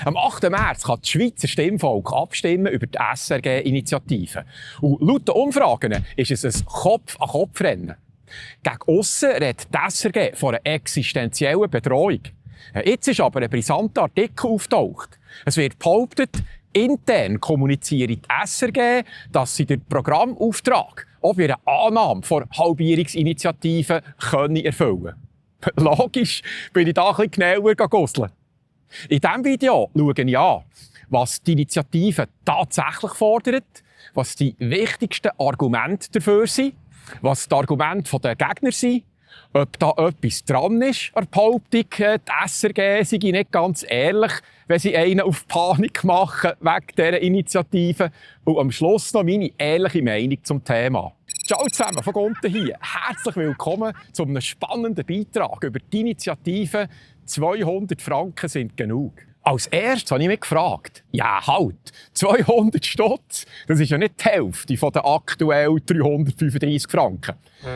Am 8. März kann das Schweizer Stimmvolk abstimmen über die SRG-Initiative. Und laut den Umfragen ist es ein Kopf-an-Kopf-Rennen. Gegen aussen redet die SRG von einer existenziellen Bedrohung. Jetzt ist aber ein brisanter Artikel auftaucht. Es wird behauptet, intern kommuniziere die SRG, dass sie den Programmauftrag auch bei einer Annahme von Halbierungsinitiativen erfüllen können. Logisch bin ich da ein bisschen genauer gegusselt. In diesem Video schaue ich an, was die Initiative tatsächlich fordert, was die wichtigsten Argumente dafür sind, was die Argumente der Gegner sind, ob da etwas dran ist an der Behauptung, die SRG sei nicht ganz ehrlich, wenn sie einen auf Panik machen wegen dieser Initiative, und am Schluss noch meine ehrliche Meinung zum Thema. Ciao zusammen, von Gunten hier. Herzlich willkommen zu einem spannenden Beitrag über die Initiative «200 Franken sind genug». Als erstes habe ich mich gefragt, ja halt, 200 Stutz, das ist ja nicht die Hälfte von den aktuell 335 Franken.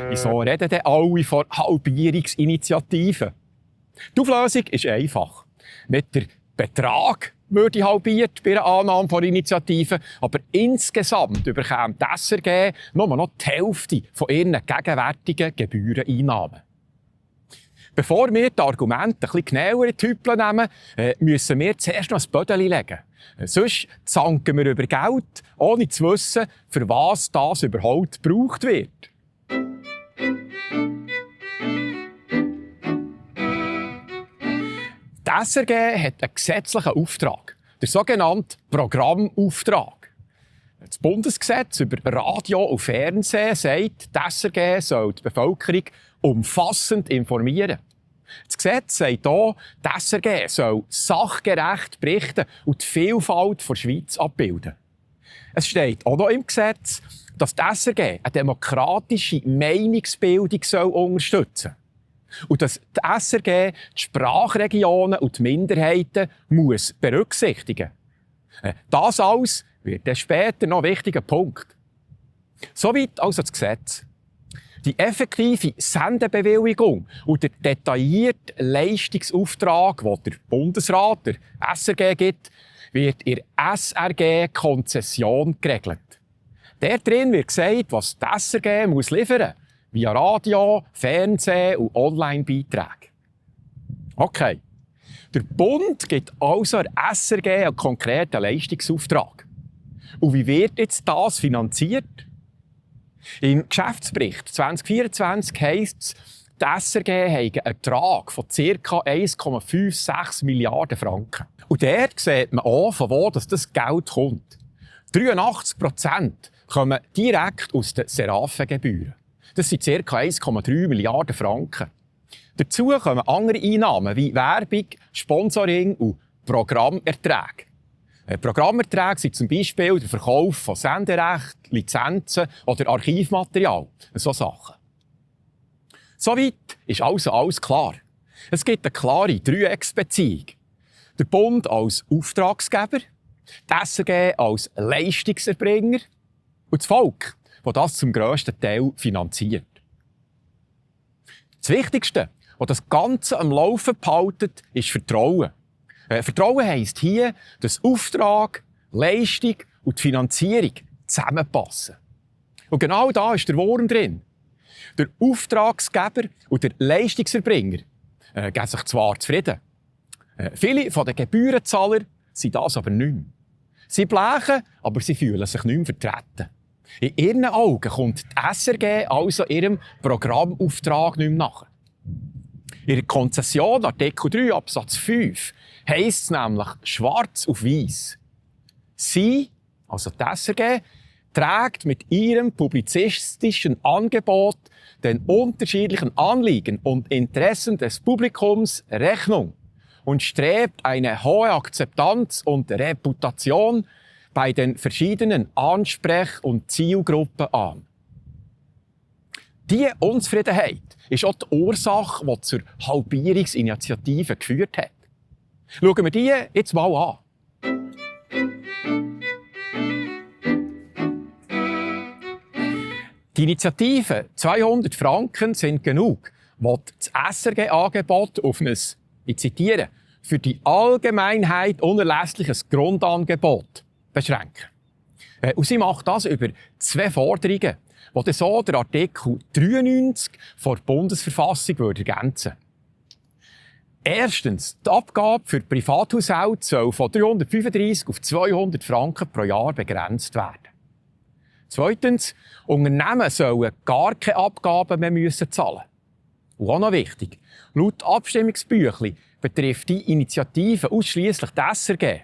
Wieso reden denn alle von Halbierungsinitiativen? Die Auflösung ist einfach. Nicht der Betrag würde halbiert bei einer Annahme von Initiativen, aber insgesamt bekommt die SRG nur noch die Hälfte von ihren gegenwärtigen Gebühreneinnahmen. Bevor wir die Argumente ein bisschen genauer in die Hüpel nehmen, müssen wir zuerst noch ein Bödeli legen. Sonst zanken wir über Geld, ohne zu wissen, für was das überhaupt gebraucht wird. Die SRG hat einen gesetzlichen Auftrag, den sogenannten Programmauftrag. Das Bundesgesetz über Radio und Fernsehen sagt, die SRG soll die Bevölkerung umfassend informieren. Das Gesetz sagt auch, die SRG soll sachgerecht berichten und die Vielfalt der Schweiz abbilden. Es steht auch noch im Gesetz, dass die SRG eine demokratische Meinungsbildung unterstützen soll. Und dass die SRG die Sprachregionen und die Minderheiten muss berücksichtigen muss. Das alles wird dann später noch ein wichtiger Punkt. Soweit also das Gesetz. Die effektive Sendebewilligung und der detaillierte Leistungsauftrag, den der Bundesrat der SRG gibt, wird in der SRG-Konzession geregelt. Darin wird gesagt, was die SRG muss liefern muss, via Radio, Fernsehen und Online-Beiträge. Okay. Der Bund gibt also der SRG einen konkreten Leistungsauftrag. Und wie wird jetzt das finanziert? Im Geschäftsbericht 2024 heisst es, die SRG habe einen Ertrag von ca. 1,56 Milliarden Franken. Und dort sieht man auch, von wo das Geld kommt. 83% kommen direkt aus den Seraphengebühren. Das sind ca. 1,3 Milliarden Franken. Dazu kommen andere Einnahmen wie Werbung, Sponsoring und Programmerträge. Programmerträge sind zum Beispiel der Verkauf von Senderecht, Lizenzen oder Archivmaterial. So Sachen. Soweit ist also alles klar. Es gibt eine klare Dreiecksbeziehung. Der Bund als Auftragsgeber, die SRG als Leistungserbringer und das Volk, das das zum grössten Teil finanziert. Das Wichtigste, was das Ganze am Laufen behält, ist Vertrauen. Vertrauen heisst hier, dass Auftrag, Leistung und die Finanzierung zusammenpassen. Und genau da ist der Wurm drin. Der Auftragsgeber und der Leistungserbringer geben sich zwar zufrieden. Viele von den Gebührenzahler sind das aber nicht mehr. Sie blechen, aber sie fühlen sich nicht mehr vertreten. In ihren Augen kommt die SRG also ihrem Programmauftrag nicht mehr nach. In der Konzession, Artikel 3 Absatz 5, heisst es nämlich schwarz auf weiss. Sie, also die SRG, trägt mit ihrem publizistischen Angebot den unterschiedlichen Anliegen und Interessen des Publikums Rechnung und strebt eine hohe Akzeptanz und Reputation bei den verschiedenen Ansprech- und Zielgruppen an. Diese Unzufriedenheit ist auch die Ursache, die zur Halbierungsinitiative geführt hat. Schauen wir die jetzt mal an. Die Initiative «200 Franken sind genug» will das SRG-Angebot auf ein, ich zitiere, für die Allgemeinheit unerlässliches Grundangebot beschränken. Und sie macht das über 2 Forderungen, die so der Artikel 93 der Bundesverfassung ergänzen würde. Erstens, die Abgabe für Privathaushalte soll von 335 auf 200 Franken pro Jahr begrenzt werden. Zweitens, Unternehmen sollen gar keine Abgaben mehr zahlen. Und auch noch wichtig, laut Abstimmungsbüchlein betrifft die Initiative ausschliesslich die SRG.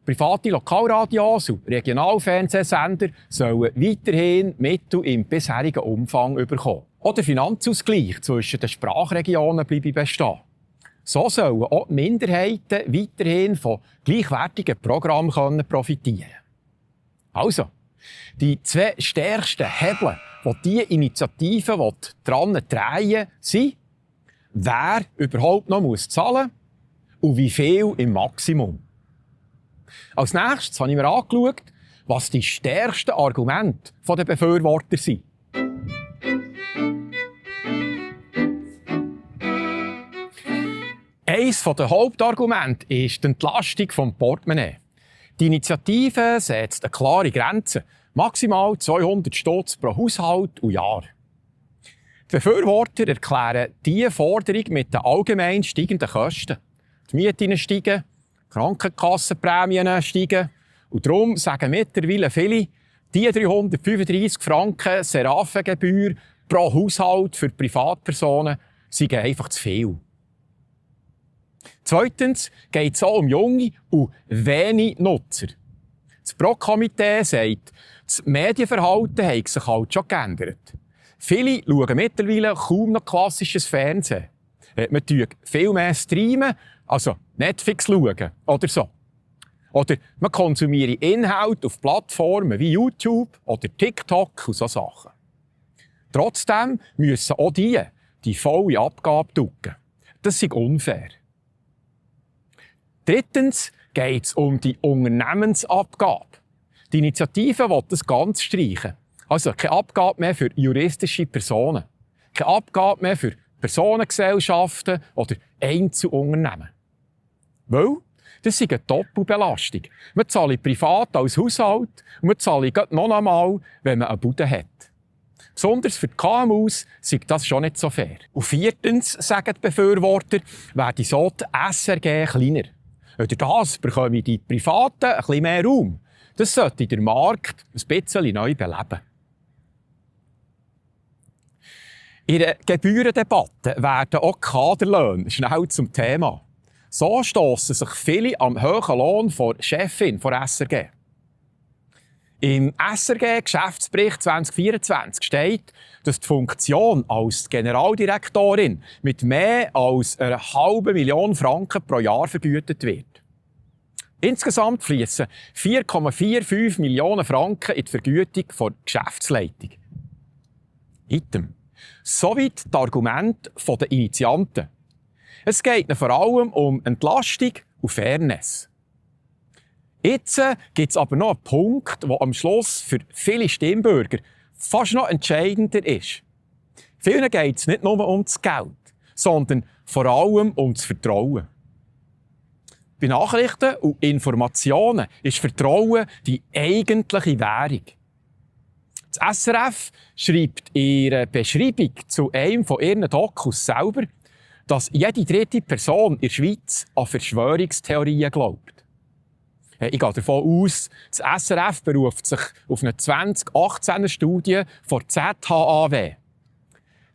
Private Lokalradios und Regionalfernsehsender sollen weiterhin Mittel im bisherigen Umfang bekommen. Auch der Finanzausgleich zwischen den Sprachregionen bleibe bestehen. So sollen auch die Minderheiten weiterhin von gleichwertigen Programmen profitieren. Also, die 2 stärksten Hebel, die diese Initiative dran drehen, sind, wer überhaupt noch zahlen muss und wie viel im Maximum. Als nächstes habe ich mir angeschaut, was die stärksten Argumente der Befürworter sind. Eines der Hauptargumente ist die Entlastung des Portemonnaies. Die Initiative setzt eine klare Grenze, maximal 200 Stutz pro Haushalt und Jahr. Die Befürworter erklären diese Forderung mit den allgemein steigenden Kosten. Die Mieten steigen, die Krankenkassenprämien steigen und darum sagen mittlerweile viele, die 335 Franken Seraphengebühr pro Haushalt für Privatpersonen seien einfach zu viel. Zweitens geht es auch um junge und wenig Nutzer. Das Pro-Komitee sagt, das Medienverhalten hat sich halt schon geändert. Viele schauen mittlerweile kaum noch klassisches Fernsehen. Man schaut viel mehr streamen, also Netflix schauen oder so. Oder man konsumiert Inhalte auf Plattformen wie YouTube oder TikTok und so Sachen. Trotzdem müssen auch die volle Abgabe drücken. Das ist unfair. Drittens geht es um die Unternehmensabgabe. Die Initiative will das ganz streichen. Also keine Abgabe mehr für juristische Personen. Keine Abgabe mehr für Personengesellschaften oder Einzelunternehmen. Weil das ist eine Doppelbelastung. Man zahlt privat als Haushalt und man zahlt noch einmal, wenn man eine Bude hat. Besonders für die KMUs sei das schon nicht so fair. Und viertens, sagen die Befürworter, werde so die SRG kleiner. Durch das bekommen die Privaten ein bisschen mehr Raum. Das sollte der Markt ein bisschen neu beleben. In der Gebührendebatte werden auch Kaderlöhne schnell zum Thema. So stossen sich viele am hohen Lohn der Chefin der SRG. Im SRG-Geschäftsbericht 2024 steht, dass die Funktion als Generaldirektorin mit mehr als 500.000 Franken pro Jahr vergütet wird. Insgesamt fließen 4,45 Millionen Franken in die Vergütung der Geschäftsleitung. Item. Soweit die Argumente der Initianten. Es geht ihnen vor allem um Entlastung und Fairness. Jetzt gibt es aber noch einen Punkt, der am Schluss für viele Stimmbürger fast noch entscheidender ist. Vielen geht es nicht nur um das Geld, sondern vor allem um das Vertrauen. Bei Nachrichten und Informationen ist Vertrauen die eigentliche Währung. Das SRF schreibt in ihrer Beschreibung zu einem von ihren Dokus selber, dass jede dritte Person in der Schweiz an Verschwörungstheorien glaubt. Ich gehe davon aus, das SRF beruft sich auf eine 2018er Studie von ZHAW.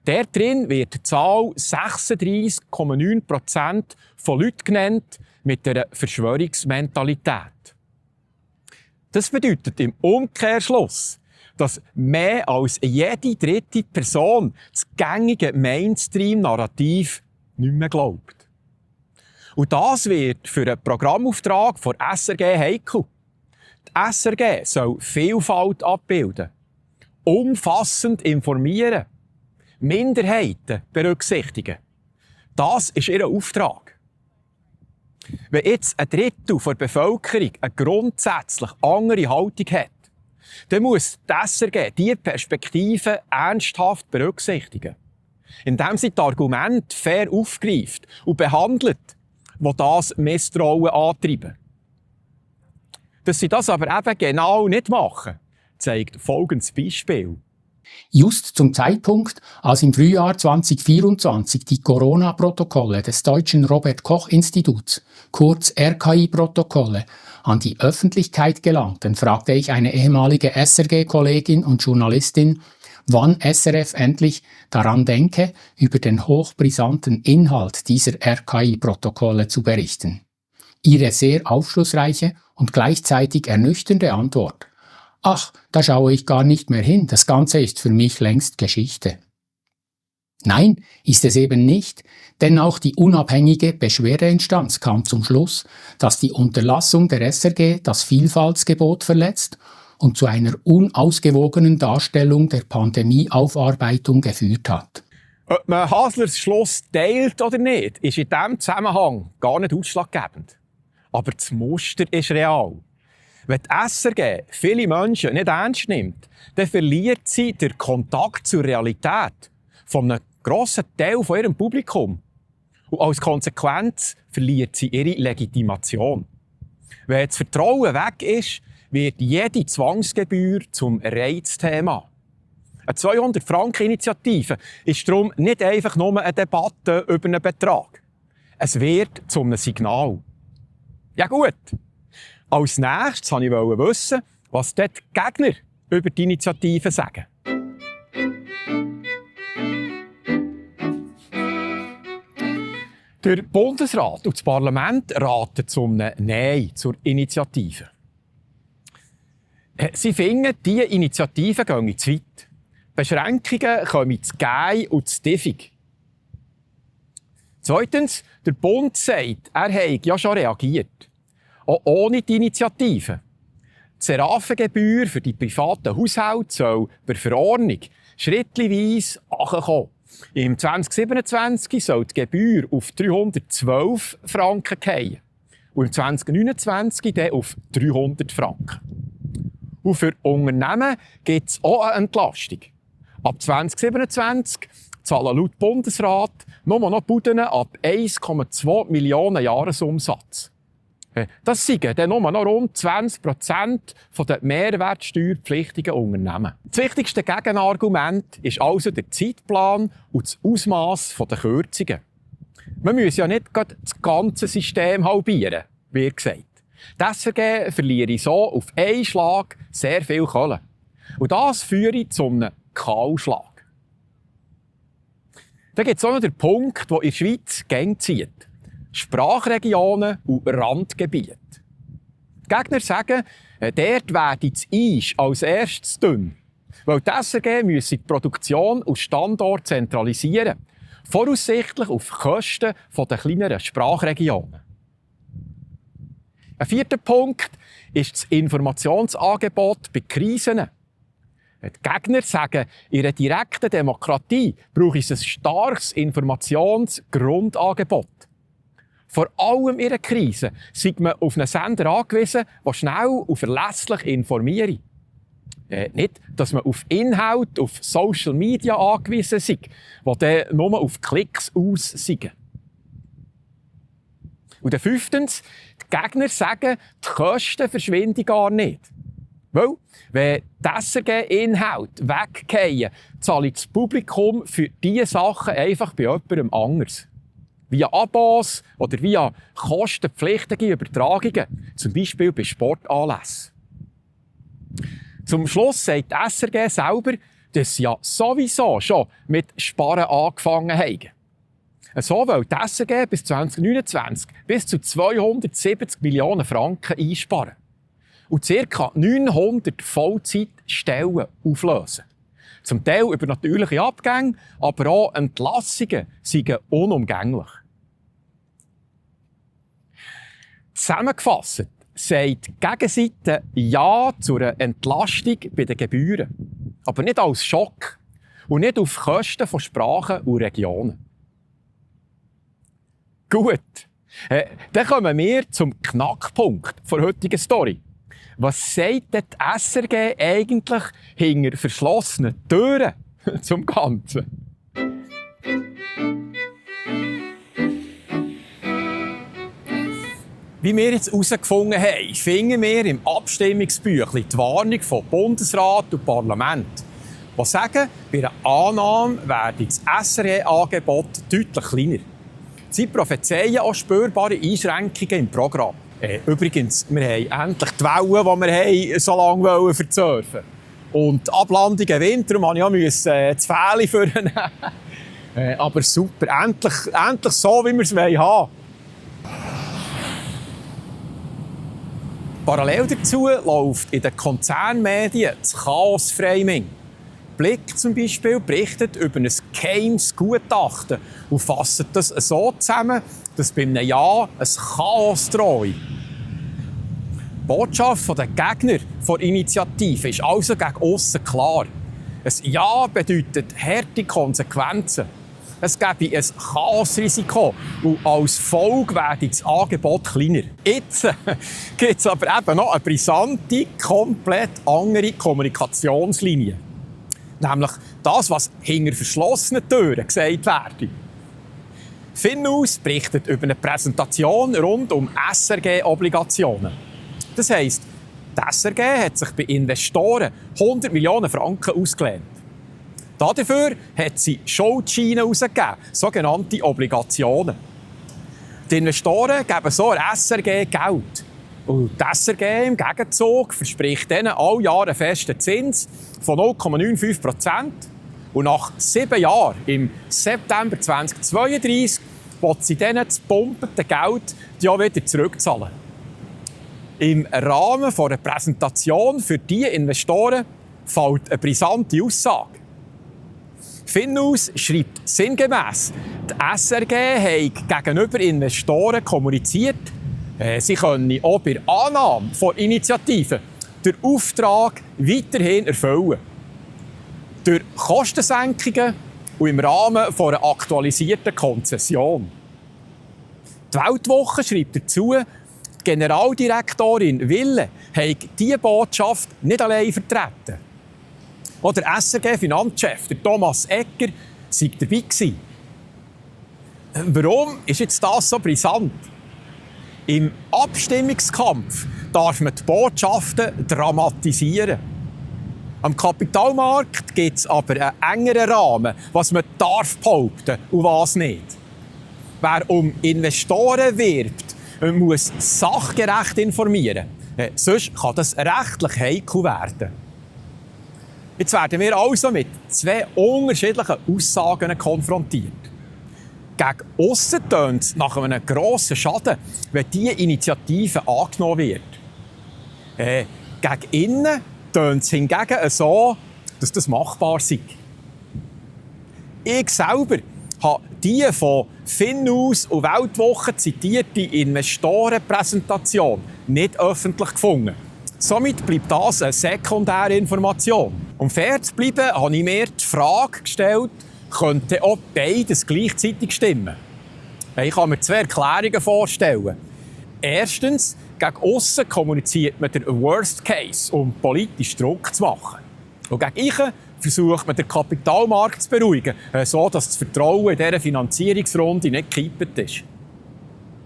Dort drin wird die Zahl 36,9% von Leuten genannt mit einer Verschwörungsmentalität. Das bedeutet im Umkehrschluss, dass mehr als jede dritte Person das gängige Mainstream-Narrativ nicht mehr glaubt. Und das wird für einen Programmauftrag von SRG heikel. Die SRG soll Vielfalt abbilden, umfassend informieren, Minderheiten berücksichtigen. Das ist ihr Auftrag. Wenn jetzt ein Drittel der Bevölkerung eine grundsätzlich andere Haltung hat, dann muss die SRG diese Perspektive ernsthaft berücksichtigen, indem sie die Argumente fair aufgreift und behandelt, die das Misstrauen antreiben. Dass sie das aber eben genau nicht machen, zeigt folgendes Beispiel. Just zum Zeitpunkt, als im Frühjahr 2024 die Corona-Protokolle des Deutschen Robert-Koch-Instituts, kurz RKI-Protokolle, an die Öffentlichkeit gelangten, fragte ich eine ehemalige SRG-Kollegin und Journalistin, wann SRF endlich daran denke, über den hochbrisanten Inhalt dieser RKI-Protokolle zu berichten. Ihre sehr aufschlussreiche und gleichzeitig ernüchternde Antwort: Ach, da schaue ich gar nicht mehr hin, das Ganze ist für mich längst Geschichte. Nein, ist es eben nicht, denn auch die unabhängige Beschwerdeinstanz kam zum Schluss, dass die Unterlassung der SRG das Vielfaltsgebot verletzt und zu einer unausgewogenen Darstellung der Pandemieaufarbeitung geführt hat. Ob man Haslers Schluss teilt oder nicht, ist in diesem Zusammenhang gar nicht ausschlaggebend. Aber das Muster ist real. Wenn die SRG viele Menschen nicht ernst nimmt, dann verliert sie den Kontakt zur Realität von einem grossen Teil von ihrem Publikum. Und als Konsequenz verliert sie ihre Legitimation. Wenn das Vertrauen weg ist, wird jede Zwangsgebühr zum Reizthema. Eine 200-Franken-Initiative ist darum nicht einfach nur eine Debatte über einen Betrag. Es wird zu einem Signal. Ja gut. Als nächstes wollte ich wissen, was dort die Gegner über die Initiative sagen. Der Bundesrat und das Parlament raten zum Nein zur Initiative. Sie finden, diese Initiative gehen zu weit. Beschränkungen kommen zu gehen und zu diffig. Zweitens, der Bund sagt, er habe ja schon reagiert. Auch ohne die Initiative. Die Seraphengebühr für die privaten Haushalte soll per Verordnung schrittweise ankommen. Im 2027 soll die Gebühr auf 312 Franken fallen und im 2029 dann auf 300 Franken. Und für Unternehmen gibt es auch eine Entlastung. Ab 2027 zahlen laut Bundesrat nur noch Buden ab 1,2 Millionen Jahresumsatz. Das sind dann nur noch rund 20% der mehrwertsteuerpflichtigen Unternehmen. Das wichtigste Gegenargument ist also der Zeitplan und das Ausmaß der Kürzungen. Man muss ja nicht das ganze System halbieren, wie gesagt. Die SRG verliere so auf einen Schlag sehr viel Kohle. Und das führe zu einem Kahlschlag. Dann gibt es auch noch den Punkt, der in der Schweiz Gang zieht. Sprachregionen und Randgebiete. Die Gegner sagen, dort werde das Eis als erstes dünn. Weil die SRG müsse die Produktion und Standort zentralisieren. Voraussichtlich auf Kosten der kleineren Sprachregionen. Ein vierter Punkt ist das Informationsangebot bei Krisen. Die Gegner sagen, in einer direkten Demokratie braucht es ein starkes Informationsgrundangebot. Vor allem in einer Krise sind man auf einen Sender angewiesen, der schnell und verlässlich informiert. Nicht, dass man auf Inhalte, auf Social Media angewiesen ist, die dann nur auf Klicks aus sind. Und dann fünftens, die Gegner sagen, die Kosten verschwinden gar nicht. Weil, wenn die SRG-Inhalte weggehen, zahlt das Publikum für diese Sachen einfach bei jemandem anders. Via Abos oder via kostenpflichtige Übertragungen, zum Beispiel bei Sportanlässen. Zum Schluss sagt die SRG selber, dass sie ja sowieso schon mit Sparen angefangen haben. So will die SRG bis 2029 bis zu 270 Millionen Franken einsparen und ca. 900 Vollzeitstellen auflösen. Zum Teil über natürliche Abgänge, aber auch Entlassungen sind unumgänglich. Zusammengefasst sagt die Gegenseite Ja zu einer Entlastung bei den Gebühren. Aber nicht als Schock und nicht auf Kosten von Sprachen und Regionen. Gut, dann kommen wir zum Knackpunkt der heutigen Story. Was sagt denn die SRG eigentlich hinter verschlossenen Türen zum Ganzen? Wie wir jetzt herausgefunden haben, finden wir im Abstimmungsbüchlein die Warnung von Bundesrat und Parlament, die sagen, bei einer Annahme werde das SRG-Angebot deutlich kleiner. Sie prophezeien auch spürbare Einschränkungen im Programm. Übrigens, wir haben endlich die Wellen, die wir so lange versurfen wollten. Und die Ablandung im Winter, darum musste ich das Fähli vornehmen. Aber super, endlich so, wie wir es haben wollen. Parallel dazu läuft in den Konzernmedien das Chaos-Framing. Blick zum Beispiel berichtet über ein geheimes Gutachten und fasst das so zusammen, dass bei einem Ja ein Chaos drohe. Die Botschaft der Gegner der Initiative ist also gegen aussen klar. Ein Ja bedeutet harte Konsequenzen. Es gäbe ein Chaosrisiko und als Folge werde das Angebot kleiner. Jetzt gibt es aber eben noch eine brisante, komplett andere Kommunikationslinie. Nämlich das, was hinter verschlossenen Türen gesagt wird. Finnus berichtet über eine Präsentation rund um SRG-Obligationen. Das heisst, die SRG hat sich bei Investoren 100 Millionen Franken ausgelehnt. Dafür hat sie Schuldscheine herausgegeben, sogenannte Obligationen. Die Investoren geben so der SRG Geld. Und die SRG im Gegenzug verspricht ihnen alle Jahre einen festen Zins von 0,95%. Und nach 7 Jahren, im September 2032, will sie denen das pumpete Geld ja wieder zurückzahlen. Im Rahmen einer Präsentation für diese Investoren fällt eine brisante Aussage. Finnus schreibt sinngemäss, die SRG habe gegenüber Investoren kommuniziert, sie können auch bei der Annahme von Initiativen den Auftrag weiterhin erfüllen. Durch Kostensenkungen und im Rahmen einer aktualisierten Konzession. Die Weltwoche schreibt dazu, die Generaldirektorin Wille habe diese Botschaft nicht allein vertreten. Auch der SRG-Finanzchef, der Thomas Egger, sei dabei gewesen. Warum ist jetzt das so brisant? Im Abstimmungskampf darf man die Botschaften dramatisieren. Am Kapitalmarkt gibt es aber einen engeren Rahmen, was man darf behaupten und was nicht. Wer um Investoren wirbt, muss sachgerecht informieren. Sonst kann das rechtlich heikel werden. Jetzt werden wir also mit 2 unterschiedlichen Aussagen konfrontiert. Gegen aussen tönt es nach einem grossen Schaden, wenn diese Initiative angenommen wird. Gegen innen tönt es hingegen so, dass das machbar sei. Ich selber habe die von Finnus und Weltwoche zitierte Investorenpräsentation nicht öffentlich gefunden. Somit bleibt das eine sekundäre Information. Um fair zu bleiben, habe ich mir die Frage gestellt, könnte auch beides gleichzeitig stimmen? Ich kann mir 2 Erklärungen vorstellen. Erstens, gegen aussen kommuniziert man den Worst Case, um politisch Druck zu machen. Und gegen innen versucht man, den Kapitalmarkt zu beruhigen, so dass das Vertrauen in dieser Finanzierungsrunde nicht gekippt ist.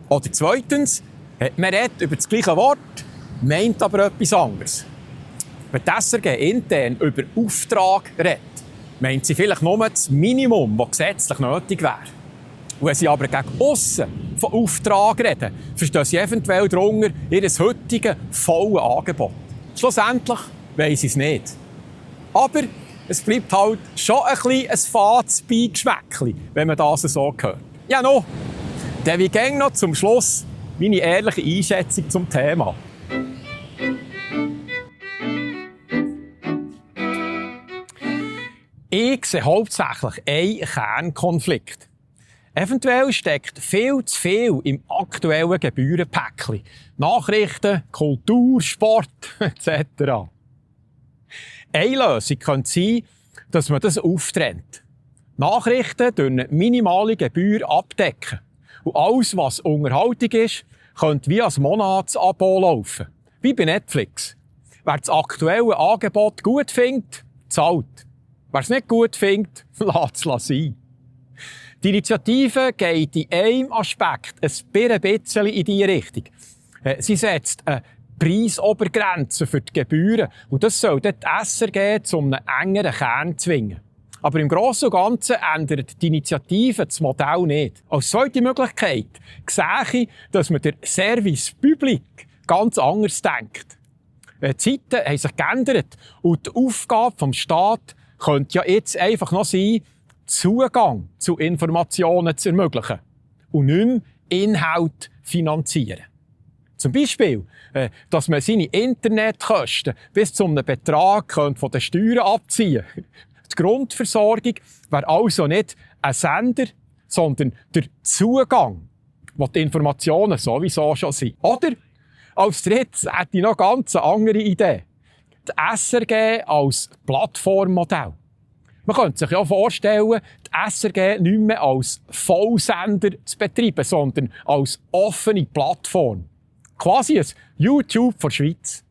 Oder zweitens, man redet über das gleiche Wort, meint aber etwas anderes. Wenn die SRG intern über Auftrag redet, meint sie vielleicht nur das Minimum, das gesetzlich nötig wäre. Und wenn sie aber gegen aussen von Auftrag reden, verstehen sie eventuell darunter ihr heutiges volles Angebot. Schlussendlich weiss sie es nicht. Aber es bleibt halt schon ein fades Beigeschmäckchen, wenn man das so hört. Ja, noch. Dann wie gäng noch zum Schluss meine ehrliche Einschätzung zum Thema. Ich sehe hauptsächlich einen Kernkonflikt. Eventuell steckt viel zu viel im aktuellen Gebührenpäckchen. Nachrichten, Kultur, Sport etc. Eine Lösung könnte sein, dass man das auftrennt. Nachrichten durch eine minimale Gebühr abdecken. Und alles, was Unterhaltung ist, könnte wie ein Monatsabo laufen. Wie bei Netflix. Wer das aktuelle Angebot gut findet, zahlt. Wer es nicht gut findet, lässt es sein. Die Initiative geht in einem Aspekt ein bisschen in diese Richtung. Sie setzt eine Preisobergrenze für die Gebühren. Und das soll dann die SRG zu einem engeren Kern zwingen. Aber im Grossen und Ganzen ändert die Initiative das Modell nicht. Als zweite Möglichkeit sehe ich, dass man den Service Public ganz anders denkt. Die Zeiten haben sich geändert und die Aufgabe des Staates könnte ja jetzt einfach noch sein, Zugang zu Informationen zu ermöglichen und nicht mehr Inhalt finanzieren. Zum Beispiel, dass man seine Internetkosten bis zu einem Betrag von den Steuern abziehen könnte. Die Grundversorgung wäre also nicht ein Sender, sondern der Zugang, wo die Informationen sowieso schon sind. Oder, als drittes hätte ich noch ganz eine andere Idee. Die SRG als Plattformmodell. Man könnte sich ja vorstellen, die SRG nicht mehr als Vollsender zu betreiben, sondern als offene Plattform. Quasi ein YouTube der Schweiz.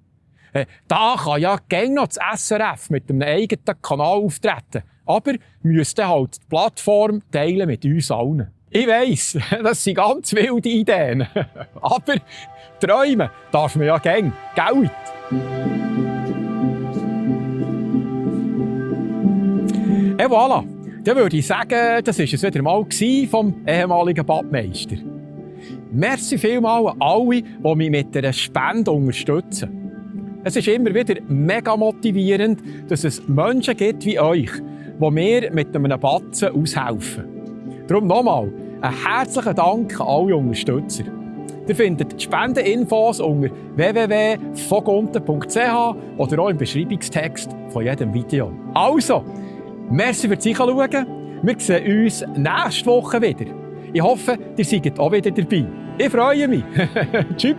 Da kann ja gäng noch das SRF mit einem eigenen Kanal auftreten. Aber müsste halt die Plattform teilen mit uns allen. Ich weiss, das sind ganz wilde Ideen. Aber träumen darf man ja gäng. Gell? Et voilà. Dann würde ich sagen, das war es wieder mal vom ehemaligen Badmeister. Merci vielmals an alle, die mich mit einer Spende unterstützen. Es ist immer wieder mega motivierend, dass es Menschen gibt wie euch, die mir mit einem Batzen aushelfen. Darum nochmal einen herzlichen Dank an alle Unterstützer. Ihr findet die Spendeninfos unter www.vogunten.ch oder auch im Beschreibungstext von jedem Video. Also, merci fürs Zuschauen. Wir sehen uns nächste Woche wieder. Ich hoffe, ihr seid auch wieder dabei. Ich freue mich. Tschüss.